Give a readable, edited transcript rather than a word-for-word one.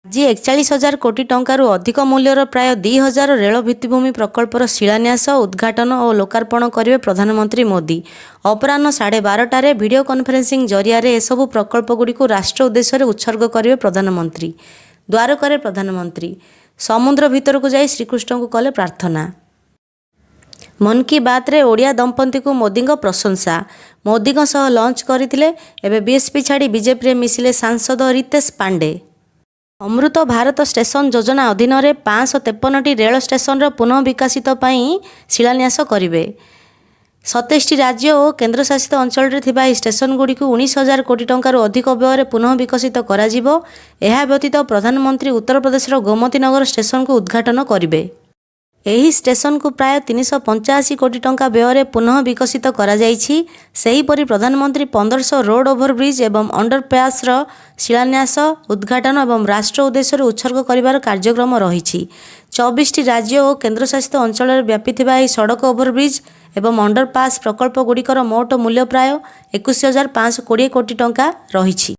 ଆଜି 41 ହଜାର କୋଟି ଟଙ୍କାରୁ ଅଧିକ ମୂଲ୍ୟର ପ୍ରାୟ 2000 ରେଳ ଭିତ୍ତିଭୂମି ପ୍ରକଳ୍ପର ଶିଳାନ୍ୟାସ, ଉଦ୍ଘାଟନ ଓ ଲୋକାର୍ପଣ କରିବେ ପ୍ରଧାନମନ୍ତ୍ରୀ ମୋଦି। ଅପରାହ୍ନ 12:30ଟାରେ ଭିଡିଓ କନଫରେନ୍ସିଂ ଜରିଆରେ ଏସବୁ ପ୍ରକଳ୍ପଗୁଡ଼ିକୁ ରାଷ୍ଟ୍ର ଉଦ୍ଦେଶ୍ୟରେ ଉତ୍ସର୍ଗ କରିବେ ପ୍ରଧାନମନ୍ତ୍ରୀ। ଦ୍ୱାରକାରେ ପ୍ରଧାନମନ୍ତ୍ରୀ। ସମୁଦ୍ର ଭିତରକୁ ଯାଇ ଶ୍ରୀକୃଷ୍ଣଙ୍କୁ କଲେ ପ୍ରାର୍ଥନା। ମନ୍ କି ବାତ୍ରେ ଓଡ଼ିଆ ଦମ୍ପତିଙ୍କୁ ମୋଦିଙ୍କ ପ୍ରଶଂସା। ମୋଦିଙ୍କ ସହ ଲଞ୍ଚ କରିଥିଲେ, ଏବେ ବିଏସପି ଛାଡ଼ି ବିଜେପିରେ ମିଶିଲେ ସାଂସଦ ରିତେଶ ପାଣ୍ଡେ। ଅମୃତ ଭାରତ ଷ୍ଟେସନ ଯୋଜନା ଅଧୀନରେ 553ଟି ରେଳ ଷ୍ଟେସନର ପୁନଃବିକଶିତ ପାଇଁ ଶିଳାନ୍ୟାସ କରିବେ। 27ଟି ରାଜ୍ୟ ଓ କେନ୍ଦ୍ରଶାସିତ ଅଞ୍ଚଳରେ ଥିବା ଏହି ଷ୍ଟେସନଗୁଡ଼ିକୁ 19 ହଜାର କୋଟି ଟଙ୍କାରୁ ଅଧିକ ବ୍ୟୟରେ ପୁନଃବିକଶିତ କରାଯିବ। ଏହା ବ୍ୟତୀତ ପ୍ରଧାନମନ୍ତ୍ରୀ ଉତ୍ତରପ୍ରଦେଶର ଗୋମତୀ ନଗର ଷ୍ଟେସନକୁ ଉଦ୍ଘାଟନ କରିବେ। ଏହି ଷ୍ଟେସନକୁ ପ୍ରାୟ 385 କୋଟି ଟଙ୍କା ବ୍ୟୟରେ ପୁନଃବିକଶିତ କରାଯାଇଛି। ସେହିପରି ପ୍ରଧାନମନ୍ତ୍ରୀ 1500 ରୋଡ ଓଭରବ୍ରିଜ ଏବଂ ଅଣ୍ଡରପାସ୍ର ଶିଳାନ୍ୟାସ, ଉଦ୍ଘାଟନ ଏବଂ ରାଷ୍ଟ୍ର ଉଦ୍ଦେଶ୍ୟରେ ଉତ୍ସର୍ଗ କରିବାର କାର୍ଯ୍ୟକ୍ରମ ରହିଛି। 24ଟି ରାଜ୍ୟ ଓ କେନ୍ଦ୍ରଶାସିତ ଅଞ୍ଚଳରେ ବ୍ୟାପିଥିବା ଏହି ସଡ଼କ ଓଭରବ୍ରିଜ ଏବଂ ଅଣ୍ଡରପାସ୍ ପ୍ରକଳ୍ପଗୁଡ଼ିକର ମୋଟ ମୂଲ୍ୟ ପ୍ରାୟ 21,520 କୋଟି ଟଙ୍କା ରହିଛି।